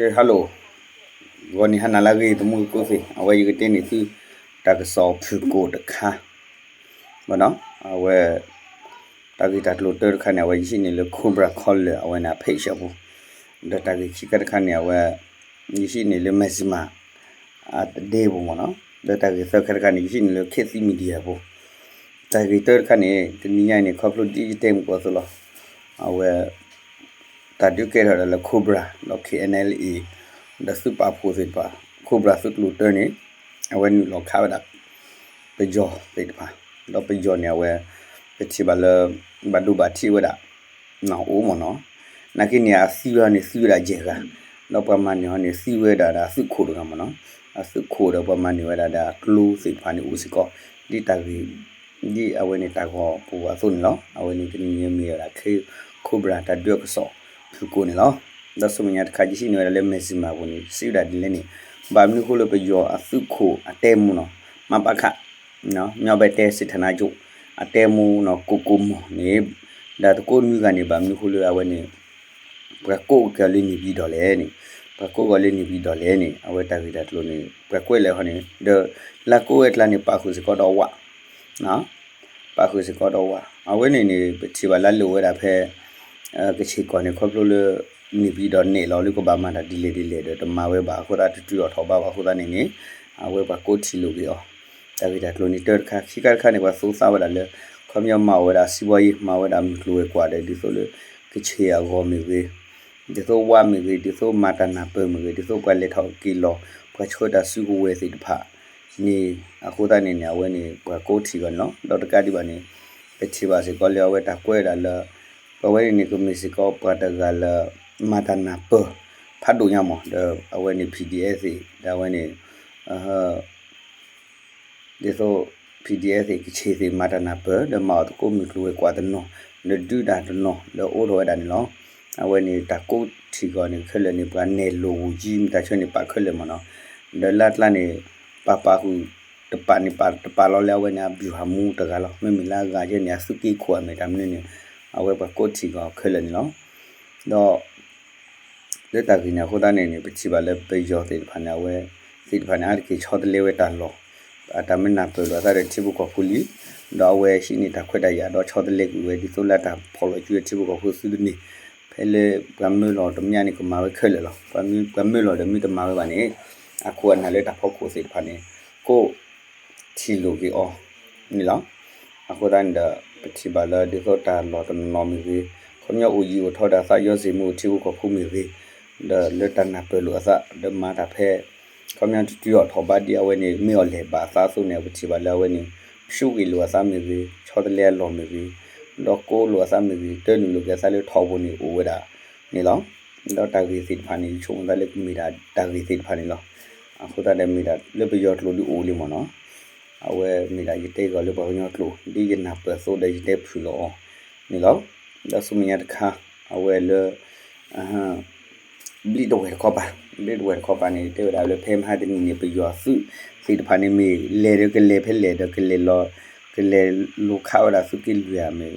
Hello, ဂီၤနံၤဟါနၤလၢအဂ့ၤ သမူသကိးသ့ၣ်, အဝဲယကတဲန့ၢ်သု တၢ်ကစီၣ်ဖုၣ်ကိာ်တခါ ဘၣ်နီၤ, အဝဲ တၢ်ဂ့ၢ်တၢ်ကျိၤတၢတခါန့ၣ် အဝဲယဟံးန့ၢ်လၢ Cobra Collar အဝဲန့ၣ်အ page အပူၤ, ဒီးတၢ်ဂ့ၢ်ခံခါတခါန့ၣ် အဝဲ ယဟံးန့ၢ်လၢ Mizzima အတဒဲပူၤမ့ၢ်နီၤ, ဒီးတၢ်ဂ့ၢ်သၢခါတခါန့ၣ် ယဟံးန့ၢ်လၢ Khit Thit Media အပူၤ, တၢ်ဂ့ၢ်တၢတခါန့ၣ် တနံၤညါအံၤန့ၣ် ခီဖျိဒ်ယတဲမုၢ်ကီၢ်အသိးလီၤ, အဝဲ တၢ်ဒုးကဲထီၣ်ဒၣ်လၢ Cobra ဒီး K N L A ဒီးသုးပာ်ဖှိၣ်သ့ၣ်တဖၣ် Cobra သုးကျိၤတၢန့ၣ် အဝဲနုာ်လီၤခးဝဲဒၣ် ပယီၤသ့ၣ်တဖၣ်, ဒီးပယီၤန့ၣ် အဝဲ ပထံၣ်ဘၣ်လၢ ဘၣ်ဒိဘၣ်ထံးဝဲဒၣ် အိၣ်မ့ၢ်နီၤ, နာ်က့န့ၣ် အသံဝဲန့ၣ်သံဝဲဒၣ်ယဲၢ်ဂၤ, ဒီးပှၤမၤန့ၢ်အီၤန့ၣ် သံဝဲဒၣ်ဒီးအသုးခိၣ်တဂၤမ့ၢ်နီၤ, အသုးခိၣ်ဒီးပှၤမၤန့ၢ်ဝဲဒၣ်ဒီးအကျိသ့ၣ်တဖၣ်န့ၣ်အိၣ်စ့ၢ်ကီး, ဒ်တၢ်ဂ့ၢ် ဒ်အဝဲန့ၣ်တၢ်ဂီၤပူၤအသိးန့ၣ်လီၤ. အဝဲန့ၣ်တနံၤညါမ့ၢ်ဝဲဒၣ် Cobra တၢ်ဒုးအကစီၣ်ဖုၣ်ကိာ်န့ၣ်လီၤ. ဒီးဆူမဲာ်ညါတခါ ယဟံးန့ၢ်ဝဲဒၣ်လၢ Mizzima ပူၤန့ၣ် စံးဝဲဒၣ်ဒ်လဲၣ်န့ၣ်, ဘၣ်မနုၤဃိလၢပယီၤအသုးခိၣ်အတဲမူနီၤ, မပခ မြောက်ပိုင်းတိုင်းစစ်ဌာနချုပ် အတဲမူနီၤ ကိကိမီၢ်န့ၣ် ဒီးသကိးနွံဂၤန့ၣ် ဘၣ်မနုၤဃိလၢအဝဲန့ၣ် ပှၤကိးက့ၤအီၤလၢ နေပြည်တော် လဲၣ်န့ၣ်, ပှၤကိးက့ၤအီၤလၢ နေပြည်တော် လဲၣ်န့ၣ် အဝဲတၢ်ဂ့ၢ်တၢ်ကျိၤန့ၣ် ပှၤကွဲးလၢဟီန့ၣ် ဒီးလၢကိးဝဲကျါန့ၣ် ပာ်ဃုာ်စ့ၢ်ကီးဒီးဝး ပာ်ဃုာ်စ့ၢ်ကီးဒီးဝး, အဝဲန့ၣ်န့ၣ် ပထံၣ်ဘၣ်လၢအလိၣ်ဝဲဒၣ်ဖဲ ကချ့ၣ်ကီၢ်န့ၣ် ခီဖျိလၢ နေပြည်တော် နဲၣ်လီၤလၢကဘၣ်မၤတၢ်ဒ်လဲၣ်ဒ်လဲၣ်ဒီး တမၤဝဲဘၣ်အဃိသတး တတုၤအီၤထီၣ်ဘးဘၣ်အဃိသတးန့ၣ်န့ၣ် အဝဲပှၤကိးထံၣ်လိာ်က့ၤအီၤ, တၢ်ဂ့ၢ်တၢ်ကျိၤန့ၣ်တၢတခါ, ခံခါတခါန့ၣ် ပှၤသိသးဝဲဒၣ်လၢ ခီပညီမၤအီၣ်ဝဲဒၣ် စီးပွားရေး မၤဝဲဒၣ်မုၢ်ကျိၤဝဲၤကွာ်ဒီး ဒ်သိးလၢ ကချ့ၣ်အဂီၢ်မ့ၢ်ဂ့ၤ ဒ်သိးဝးမ့ၢ်ဂ့ၤ ဒ်သိးမၤတၢ်နၢ်ပၢၢ်မ့ၢ်ဂ့ၤ ဒ်သိးပှၤလဲၤထီၣ်က့ၤလီၤ ပှၤဆှၢတၢ်စုကဝဲၤသ့ၣ်တဖၣ်န့ၣ် အဃိသတးန့ၣ်န့ၣ် အဝဲန့ၣ် ပှၤကိးထံၣ်အီၤန့ၣ်လီၤ. ဒီးတကးဒံးဘၣ်န့ၣ် ပထံၣ်ဘၣ်စ့ၢ်ကီးလၢအဝဲတၢ်ကွဲးဝဲဒၣ်လၢ ပဝဲန့ၣ်န့ၣ် ကမ့ၢ်စ့ၢ်ကီးပှၤတဂၤလၢ မၤတၢ်နၢ်ပၢၢ် ဖးဒိၣ်ညါမး ဒီးအဝဲန့ၣ် PDF သ့ၣ် ဒီးအဝဲန့ၣ် ဒ်သိး PDF သ့ၣ် ကချ့ၣ်သ့ၣ် မၤတၢ်နၢ်ပၢၢ် ဒီးမၤအီၣ်သကိးမုၢ်ကျိၤဝဲၤကွာ်တနီၤ ဒီးဒုးတၢ်တနီၤ ဒီးအိၣ်ထီၣ်ဝဲဒၣ်န့ၣ်လီၤ. အဝဲန့ၣ်တၢ်ကိးထံၣ်အီၤန့ၣ် ခဲလၢာ်န့ၣ် ပှၤနဲၣ်လိာ်ဝူၤကံ မ့ၢ်တၢ်ဆၢန့ၣ် ပာ်ခဲလၢာ်မ့ၢ်နီၤ, ဒီးလၢအကျါန့ၣ် ပာ်ပာ်ဃုာ်တပာ်န့ၣ် ပာ်တပာ်လီၤလၢအဝဲန့ၣ် အဗျူဟာမှူး တဂၤလီၤ. မ့မ့ၢ်လၢအဂၤယဲန့ၣ် အသုးက့ခိၣ်အမ့ၢ်တၢ်မနုၤန့ၣ် အဝဲပှၤကိးထံၣ်အီၤခဲလၢာ်န့ၣ်လီၤ. ဒီး လၢတၢ်ဂ့ၢ်န့ၣ်အဃိသတးန့ၣ်န့ၣ် ပထံၣ်ဘၣ်လၢပယီၤသ့ၣ်တဖၣ်န့ၣ် အဝဲသ့ၣ်တဖၣ်န့ၣ် အါတက့ၢ်ဆီတလဲဝဲတၢ်လီၢ် အတၢ်မ့ၢ်နၢ်ပၢၢ်လိာ်အသးဒီးထံဖိကီၢ်ဖိလံ, ဒီးအဝဲဟံးန့ၢ်တၢ်ခွဲးတၢ်ယာ် ဒီးဆီတလဲကွံာ်ဝဲဒ်သိးလၢတၢ်ဖီၣ်လီၤစုအထံဖိကီၢ်ဖိသုတန့ၢ်, ဖဲလၢပှၤမၢလီၤတမ့ၢ်န့ၣ် ကမၤဝဲခဲလၢာ်လီၤ. ပှၤမၢလီၤဒီးမ့ၢ်တမၤဝဲဘၣ်န့ၣ် အခိၣ်အနၢ်လၢတၢ်ဖီခိၣ်သ့ၣ်တဖၣ်န့ၣ် ကိး ထံၣ်လိာ်က့ၤအီၤန့ၣ်လီၤ. အဃိသတးန့ၣ်ဒီး ပထံၣ်ဘၣ်လၢဒ်သိးတၢ်လီၢ်တနီၤမ့ၢ်ဂ့ၤ, ခီပညီအိၣ်ယံၤအိၣ်ထီၣ်ဒီးသးယီစ့ၣ်မ့ၢ်အိၣ်ထံဖိကီၢ်ဖိမ့ၢ်ဂ့ၤ, ဒီးလၢတၢ်နၢ်ပၢၢ်လိာ်အသး ဒီးမၤတၢ်ဖဲ ခီပညီတတုၤအီၤထီၣ်ဘးဒ်အဝဲန့ၣ် မ့ၢ်အီၤလဲၤဘၣ်အသးအသိးန့ၣ် ပထံၣ်ဘၣ်လၢအဝဲန့ၣ် ဆူးဂ့ၤလိာ်အသးမ့ၢ်ဂ့ၤ, ဆီတလဲအလီၢ်မ့ၢ်ဂ့ၤ, ဒီးကိးလိာ်အသးမ့ၢ်ဂ့ၤ, တၢနုာ်လိာ်က့ၤအသးလၢထီဘိန့ၣ်အိၣ်ဝဲဒၣ်န့ၣ်လီၤ. ဒီးတၢ်ဂ့ၢ်သ့ၣ်တဖၣ်န့ၣ် ယဆိကမိၣ်သးလၢကမ့ၢ်ဒၣ်တၢ်ဂ့ၢ်သ့ၣ်တဖၣ်န့ၣ်လီၤ. အဃိသတးဒီးမ့ၢ်ဒၣ်လၢပယီၤကျိာ်ဒုးအိၣ်လံမ့ၢ်နီၤ, အဝဲမ့ၢ်ဒၣ်ယတဲအီၤလၢပှၤကညီကျိာ် ဒ်ယနၢ်ပၢၢ်အသိးဒီးယတဲဖုၣ်လီၤအီၤန့ၣ်လီၤ. ဒီးဆူမဲာ်ညါတခါ အဝဲလၢ ဘျံးတဝဲၢ်တခီပၤ, ဘျံးတဝဲၢ်တခီပၤန့ၣ် တဲဝဲဒၣ်လၢဖဲမဟါတနံၤန့ၣ် ပယီၤသုးသ့ၣ်တဖၣ်န့ၣ် မ့ၢ်လဲၤဒီးကလဲၤဖဲလဲၣ်ဒီးကလဲၤလီၤ, ကလဲၤလိာ်ခးဝဲဒၣ်သုးက့လွံၢ်ဧါမ့ၢ်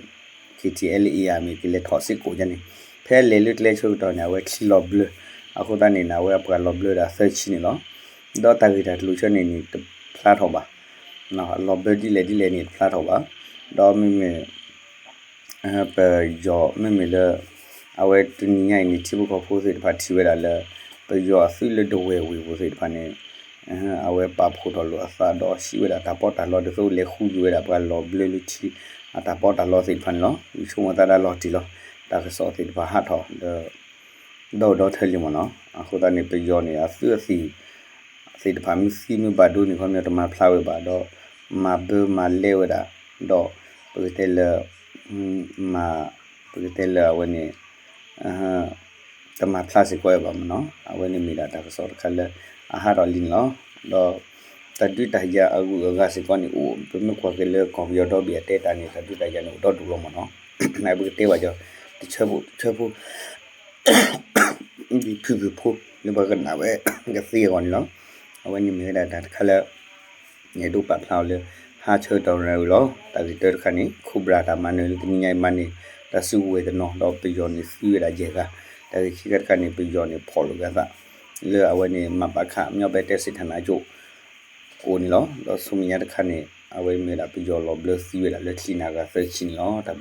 KTLA ဧါမ့ၢ် ကလဲၤထီၣ်စ့ၢ်ကီးယါန့ၣ်, ဖဲလဲၤလၢကျဲဆၢကတီၢ်န့ၣ် အဝဲချံလီၤဘျၢ, အဃိသတးန့ၣ် အဝဲအပှၤလီၤဘျၢဒၣ်သၢဆံန့ၣ်လီၤ. ဒီးတၢ်ဂ့ၢ်တၢ်ကျိၤဆၢန့ၣ်န့ၣ် တဖျါထီၣ်ဘၣ်, အလီၤဘျၢဒ်လဲၣ်ဒ်လဲၣ်န့ၣ် တဖျါထီၣ်ဘၣ်. ဒီးမ့မ့ၢ် ပယီၤမ့မ့ၢ်လၢ အဝဲတနံၤညါအံၤန့ၣ် ထံဖိကီၢ်ဖိသ့ၣ်တဖၣ်ထံၣ်ဝဲဒၣ်လၢ ပယီၤအသုးလၢဒဝဲၢ်ဝ့ၢ်ပူၤသ့ၣ်တဖၣ်န့ၣ် အဝဲပာ်ဖှိၣ်ထီၣ်လိာ်အသးဒီးဟံးဝဲဒၣ်တၢ်ပီးတၢ်လီ ဒ်သိးလဲၤဃုက့ၤဝဲဒၣ်ပှၤလီၤဘျၢလၢထံ အတၢ်ပီးတၢ်လီသ့ၣ်တဖၣ်န့ၣ်လီၤ. ယဆိကမိၣ်သးဒၣ်လီၤတံၢ်လီၤ တၢ်ကစီၣ်သ့ၣ်တဖၣ်ဟးထီၣ်ဒီး ဒီဒီထၢလံမ့ၢ်နီၤ. အဃိသတးန့ၣ် ပယီၤန့ၣ် အသုးအသံၣ်သ့ၣ်တဖၣ် မ့ၢ်သံမ့ၢ်ဘၣ်ဒိန့ၣ် ခီပညီတမၤဖျါဝဲဘၣ်ဒီး မၤဘၢမၤလဲဝဲဒၣ် ဒီးပကတဲလၢ မၤ ပကတဲလၢအဝဲန့ၣ် တမၤဖျါစ့ၢ်ကီးဝဲဘၣ်မ့ၢ်နီၤ. အဝဲန့ၣ်မ့ၢ်ဒၣ်တၢ်ကစီၣ်တခါလၢအဟးထီၣ်လံန့ၣ်လီၤ. ဒီးတၢ်ဒုးတၢ်ယၤအဂုၤအဂၤစ့ၢ်ကီးန့ၣ်အိၣ် ပမ့ၢ်ကွၢ်က့ၤလၢကီၢ်ပယီၤဒီဘ့ၣ်အတဲတၢ်န့ၣ် တၢ်ဒုးတၢ်ယၤန့ၣ်အိၣ်ဒီဒူၣ်လီၤမ့ၢ်နီၤ. နပကတဲဘၣ်ကီး တဆၢဖိတဆၢဖိ ဒ်ဖုၣ်ဖုၣ်ဖိ လၢပှၤကနၣ်ဝဲ ကသ့အဂီၢ်န့ၣ်လီၤ. အဝဲန့ၣ်မ့ၢ်ဝဲဒၣ်တၢ်တခါလၢ ယအဲၣ်ဒိးပာ်ဖျါအီၤလၢ ဟါဆၢကတီၢ်ရၤဝံၤလီၤ. တၢ်ဂ့ၢ်တၢတခါန့ၣ် Cobra တၢ်မၤနၢၤလၢတနံၤညါအံၤမၤန့ၢ် တၢ်စုကဝဲၤတနီၤ ဒီးပယီၤန့ၣ်သံဝဲဒၣ်ယဲၢ်ဂၤ. တၢ်ဂ့ၢ်ခံခါတခါန့ၣ် ပယီၤန့ၣ်ဖီၣ်လိာ်က့ၤအသး လၢအဝဲန့ၣ် မပခ မြောက်ပိုင်းတိုင်းစစ်ဌာနချုပ် အိၣ်န့ၣ်လီၤ. ဒီးဆူမဲာ်ညါတခါန့ၣ် အဝဲမ့ၢ်ဝဲဒၣ်ပယီၤလီၤဘျၢသံဝဲဒၣ်လၢချံနၢ်ဂၤသၢဆံန့ၣ်လီၤ. တၢ်ဘျုး